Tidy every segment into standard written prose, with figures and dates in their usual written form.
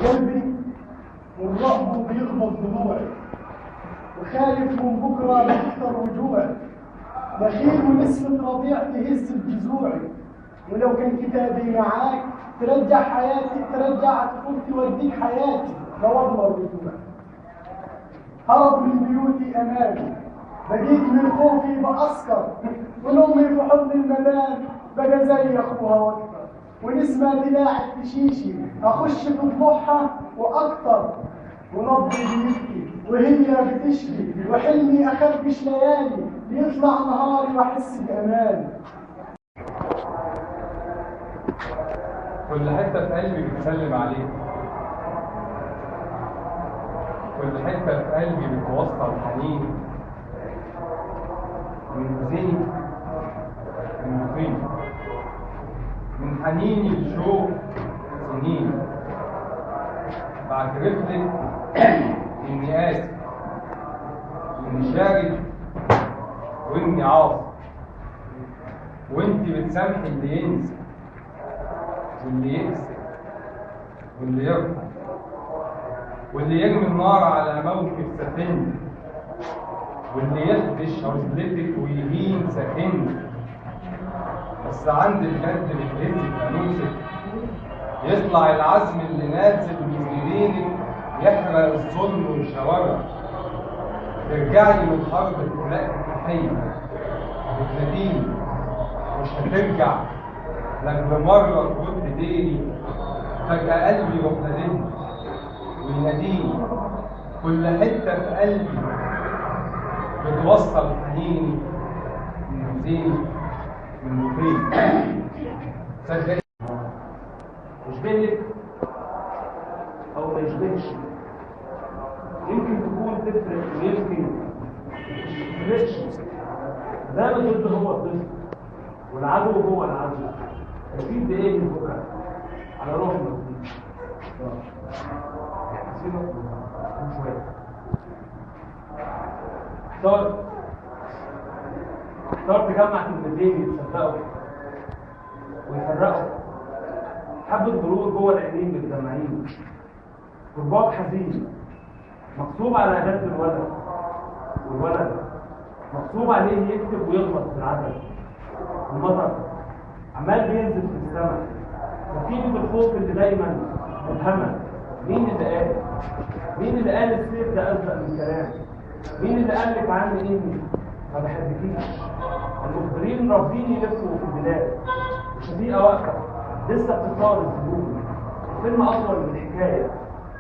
قلبي والرعب بيخبط ضلوعي، وخايف من بكره لأكثر وجوعي، بخيل ونسمة ربيع تهز بجذوعي، ولو كان كتابي معاك ترجع حياتي، ترجع طفولتي واديك حياتي لو اضمر رجوعي. هرب من بيوتي امامي، بقيت من خوفي بأسكر، ولأمي في حضن المدام بقى زي اخوها واكتر، ونسمة تلاعب في شيشي اخش في ضلوعها واكتر، ونبضي بيبكي وهي بتشكي، وحلمي اخبش ليالي بيطلع نهاري واحس باماني. كل حتة في قلبي بتسلم عليك، كل حتة في قلبي بتوصل حنين من زيني، من طيني، من حنيني لشوق سنين. بعترف لك إني آسف، إني شارد وإني عاصي، وإنتي بتسامحي اللي ينسى واللي يقسى واللي يرحم واللي يرمي النار على موكب سفينتي، واللي يخدش عزلتك ويهين سكنتي. بس عند الجد بتهزي فانوسك، يطلع العزم اللي نازل من جبينك يحرق الظلم والشوارع. ترجعي من حرب تلاقي تحية وتناديني مش هترجع، لما مرة ترد ديني فجأة قلبي يروح ناديني ويناديني. كل حتة في قلبي بتوصل حنيني من زيني من مطيني. صدقني يشبه لك او ما يشبهش، يمكن تكون تفرق ويمكن ما تفرقش. ده الطفل هو الطفل والعدو هو العدو. نسيب بايه من بكره على روحنا. شوية احتار احتار تجمع كلمتين يتصدقوا ويفرقوا، حبة غرور جوه العينين متجمعين، قرباك حزين مغصوب على جد الولد، والولد مغصوب عليه يكتب ويغلط في العدد. المطر عمال بينزل في السماء، نتيجة الخوف اللي دايما مبهمة. مين اللي قال؟ مين اللي قال السيف ده أصدق من كلام؟ مين اللي قال لك عني إني ما بحبكيش؟ المخبرين رافضين يلفوا في البلاد، وشفيقة واقفة لسه بتتصور الزبون. الفيلم أطول من الحكاية،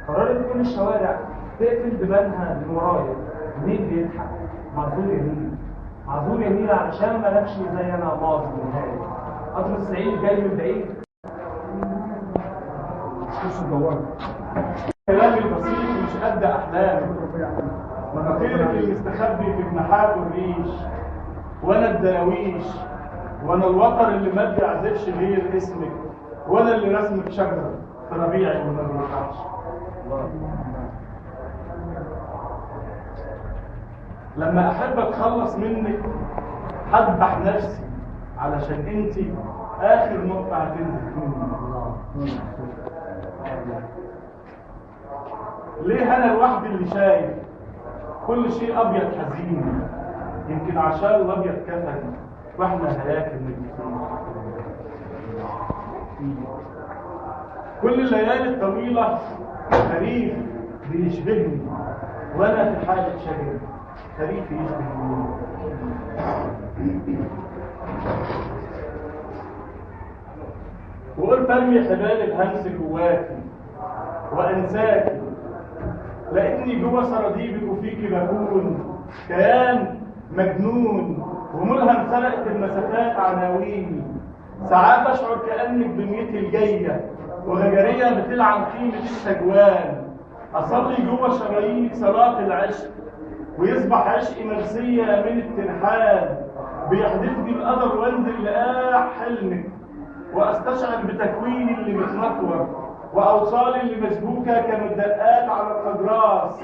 قررت كل الشوارع تقفل ببانها من ورايا. مين بيضحك؟ معذور يا نيل، معذور يا نيل، علشان مالكش زي أنا ماضي ونهاية. قطر الصعيد جاي من بعيد. كلامي البسيط مش قد احلامي، مناطيرك اللي مستخبي في جناحات الريش، وانا الدراويش، وانا الوتر اللي ما بيعزفش غير اسمك، وانا اللي رسمك شجرة في ربيعي وما بيوقعش. لما احب اتخلص منك هذبح نفسي علشان انتي اخر نقطة هتنزل مني. ليه انا لوحدي اللي شايف كل شيء ابيض حزين؟ يمكن عشان الابيض كفن واحنا هياكل ميتين. كل الليالي الطويلة خريف بيشبهني، وانا في حاله شجر خريف يشبهني. وقلت ارمي حبال الهمس جواكي وانساكي، لاني جوا سراديبك وفيكي بكون كيان مجنون وملهم سرقت المسافات عناويني. ساعات اشعر كانك دنيتي الجاية وغجريه بتلعن قيمة التجوال. اصلي جوا شرايينك صلاة العشق ويصبح عشقي مرسيه من الترحال. بيحدفني القدر وانزل لقاع حلمك، واستشعر بتكويني اللي متنطور واوصالي اللي مشبوكه كما الدقات على الاجراس،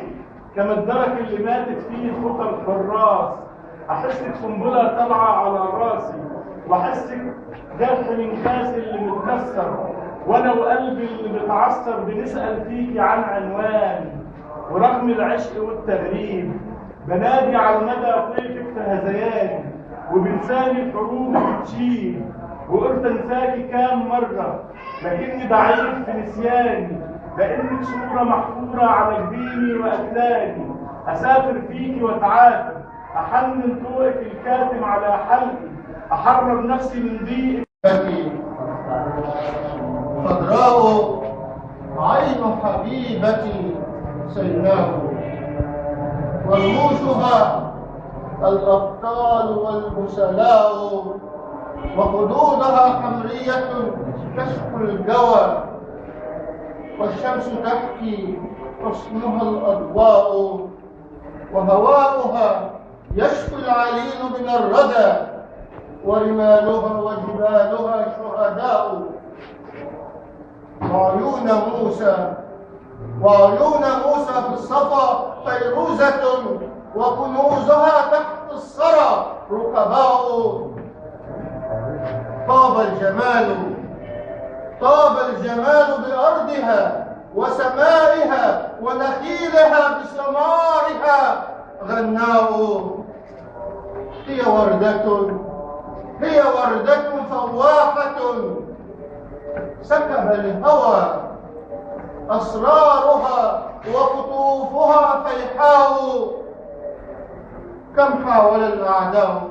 كما الدرك اللي ماتت فيه خطى الحراس. احسك قنبلة طالعه على راسي، واحسك جرح من خاسي اللي متكسر. وانا وقلبي اللي بتعثر بنسأل فيكي عن عنوان. ورغم العشق والتغريب بنادي على المدى طيفك في هذياني، وبلساني الحروف بتشيب، وقلت انساكي كام مرة لكني ضعيف في نسياني، لانك صورة محفورة على جبيني وقتلاني. اسافر فيكي واتعافى، احنن طوقك الكاتم على حلقي، احرر نفسي من ضيق. خضراء عين حبيبتي سيناء، ورموشها الأبطال والبسلاء، وخدودها حمرية تشكو الجوى، والشمس تحكي حسنها الأضواء، وهواؤها يشكو العليل من الردى، ورمالها وجبالها شهداء. وعيون موسى، وعيون موسى في الصفا فيروزة، وكنوزها تحت الثرى رقباء. طاب الجمال، طاب الجمال بأرضها وسمائها ونخيلها بثمارها غناء. هي وردة، هي وردة فواحة سكب الهوى أسرارها وقطوفها فيحاء. كم حاول الأعداء،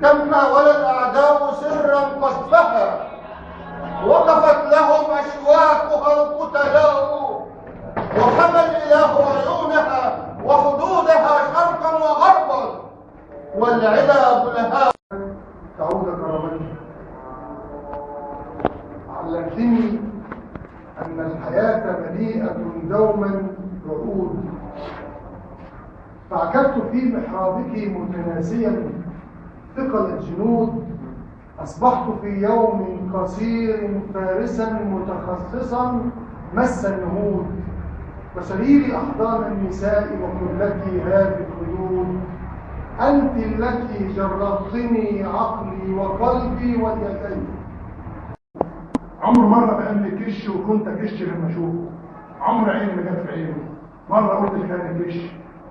كم حاول الأعداء سرا قذفها، وقفت لهم أشواكها القتلاء. وحمى الإله عيونها وحدودها شرقا وغربا، والعلا بلهاء. تعود كرامتي، علمتني أن الحياة مليئة دوما بعود، فعكفت في محرابك متناسيا ثقل الجنود. أصبحت في يوم قصير فارسا متخصصا مس النهود، وسريري أحضان النساء وقلتي هذه الخيول. أنت التي جربتني عقلي وقلبي واليدين. عمر مرة ما قال لي كش وكنت أكش لما أشوفه، عمر عيني ما جت في عينه. مرة قلت لخالي كش،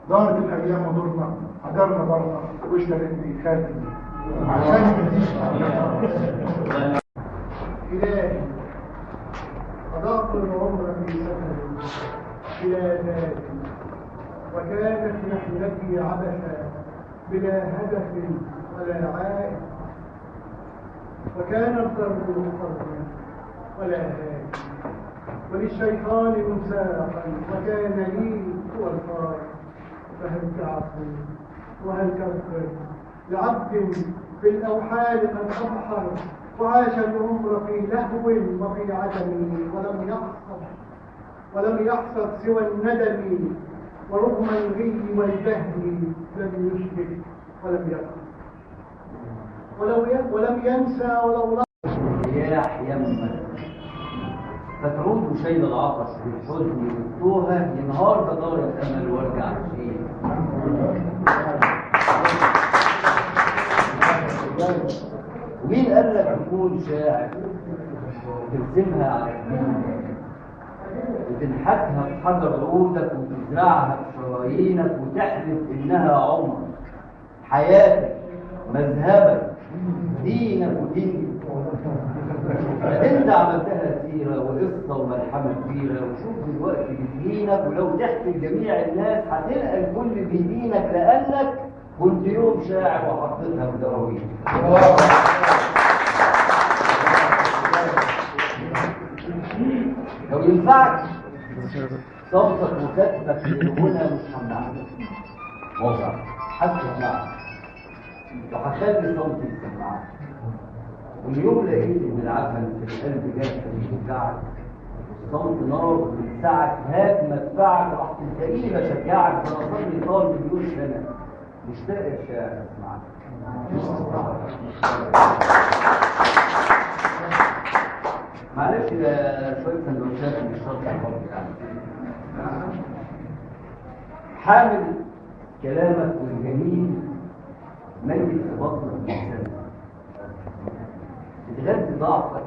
دارت الأيام ودورنا هجرنا برنا واشتريتني خالتي عشان ما تجيش. إلهي أضعت العمر في سفر بلا ذات، وكانت رحلتي عبثا بلا هدف ولا عائد، وكان الضرب مقرا ولا هادي، وللشيطان مساقا وكان لي هو القائد. فهل تعفو وهل تغفر لعبد في الأوحال قد أبحر، وعاش العمر في لهو وفي عدم، ولم يحصد سوى الندم، ورغم الغي والبهي لم يشرك ولم يقل ولم ينسى ولو رياح يمك فتعود شيل العطش بالحزن والتوهة، ينهار جدار الأمل وارجع شيء. ومين قال لك تكون شاعر ترسمها على جبينك وتنحتها بحجر عودك وتزرعها بشرايينك وتحلف إنها عمر حياتك مذهبك دينك ودينك؟ انت عملتها سيرة وقصة وملحمة كبيرة، وشوف دلوقتي بتهينك، ولو تحكي لجميع الناس هتلقى الكل بيدينك، لأنك كنت يوم شاعر وحطيتها بدواوين. لو ينفعك صوتك وكتبك للغنى مش همنعك، وضع هسمعك وهخلي صوتي يسمعك. واليوم لقيت ان العفن في القلب جاف بيوجعك، والصمت نار بتلسعك، هات مدفعك راح تلتقيني بشجعك. ده انا صبري طال مليون سنه مشتاق يا شاعر اسمعك. معلش ده شويه سندوتشات مش شرط برضه يعني. حامل كلامك والجميل ميت في بطنك من سنه، بتغذي ضعفك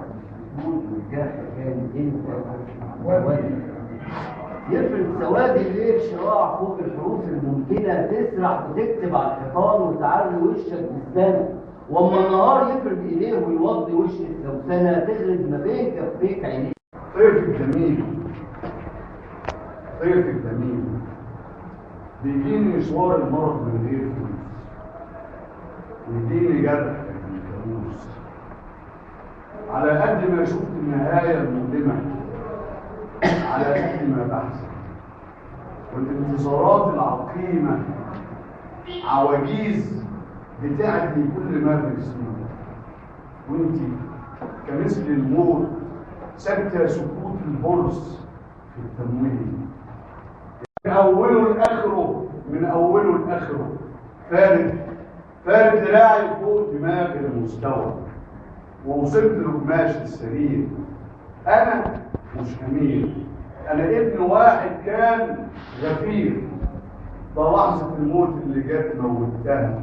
مش الخدود والجرح كان انت وأنا. يفرد سواد الليل شراع فوق الحروف الممكنة، تسرح وتكتب على الحيطان وتعري وشك بالسنة. واما النهار يفرد ايديه ويوضي وشك لو سنة، تغرز ما بين كفيك عينيه. طيف الجميل، طيف الجميل بيجيني مشوار المرض من غير فلوس، ويجيني جرح من كابوس. على قد ما شفت النهاية المؤلمة، على قد ما بحزن، والانتصارات العقيمة عواجيز بتعدي كل مر سنين، وانتي كمثل الموت سكتة سكوت البرص في التمويل. من أوله لآخره، من أوله لآخره فارد دراعي فوق دماغ المستوى، ووصلت لقماش السرير. أنا مش أمير، أنا ابن واحد كان غفير. ده لحظة الموت اللي جت موتها،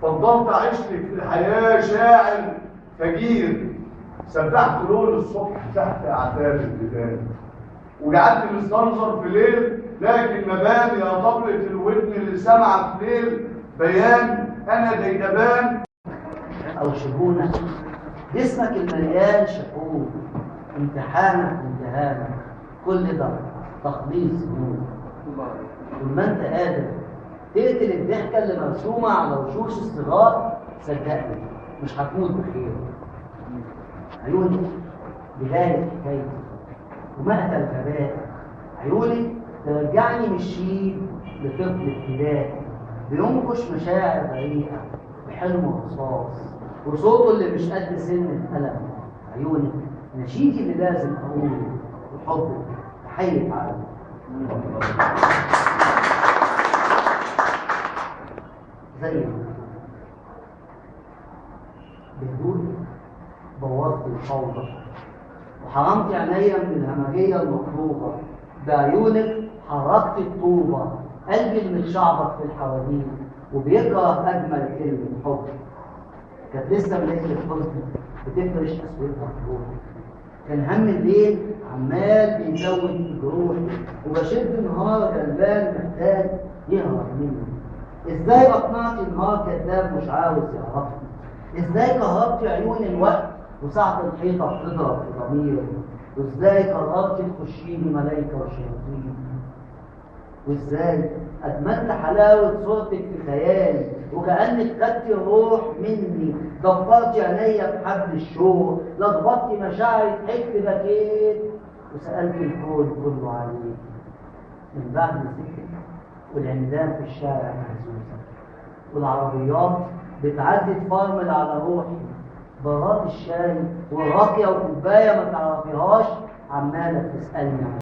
فضلت أعيش لك في الحياة شاعر فجير. سبحت لون الصبح تحت أعتاب الجبال، وقعدت مستنظر في ليل، لكن مبان يا طبلة الودن اللي سمع في ليل بيان أنا ديدبان. أو شجونك، جسمك المليان شحوم، امتحانك وامتهانك، كل ده تخليص ذنوب. طول ما انت قادر تقتل الضحكة اللي مرسومه على وشوش الصغار، صدقني مش هتموت بخير. عيوني بداية حكايتي ومقتل غبائي، عيوني ترجعني من الشيب لطفل ابتدائي بينقش مشاعر بريئة بحلم رصاص وصوته اللي مش قد سن القلم. عيوني نشيدي اللي لازم اقوله، وحبك تحية عقلي. زي بهدوء بوظت الفوضى وحرمت عينيا من الهمجية المطلوبة، بعيونك حركت الطوبه، قلبي المتشعبط في الحواديت وبيكره اجمل كلمة حب. كانت لسه ملاية الحزن بتفرش اسودها في روحي، كان هم الليل عمال بيزود في جروحي، وبشد نهار غلبان محتاج يهرب مني. ازاي اقنعتي نهار كذاب مش عاوز يعرفني؟ ازاي كهربتي عيون الوقت وساعة الحيطة بتضرب في ضميري؟ وازاي قررتي تخشيني ملايكة وشياطين؟ وازاي ادمنت حلاوة صورتك في خيالي وكأنك خدتي الروح مني، دبرتي عينيا بحبل الشوق، لخبطتي مشاعري، ضحكت بكيت وسألت الكون كله عليك. من بعد ما سكت والعمدان في الشارع مهزوزة والعربيات بتعدي تفرمل على روحي، براد الشاي والراقية وكوباية ما تعرفيهاش عمالة بتسألني.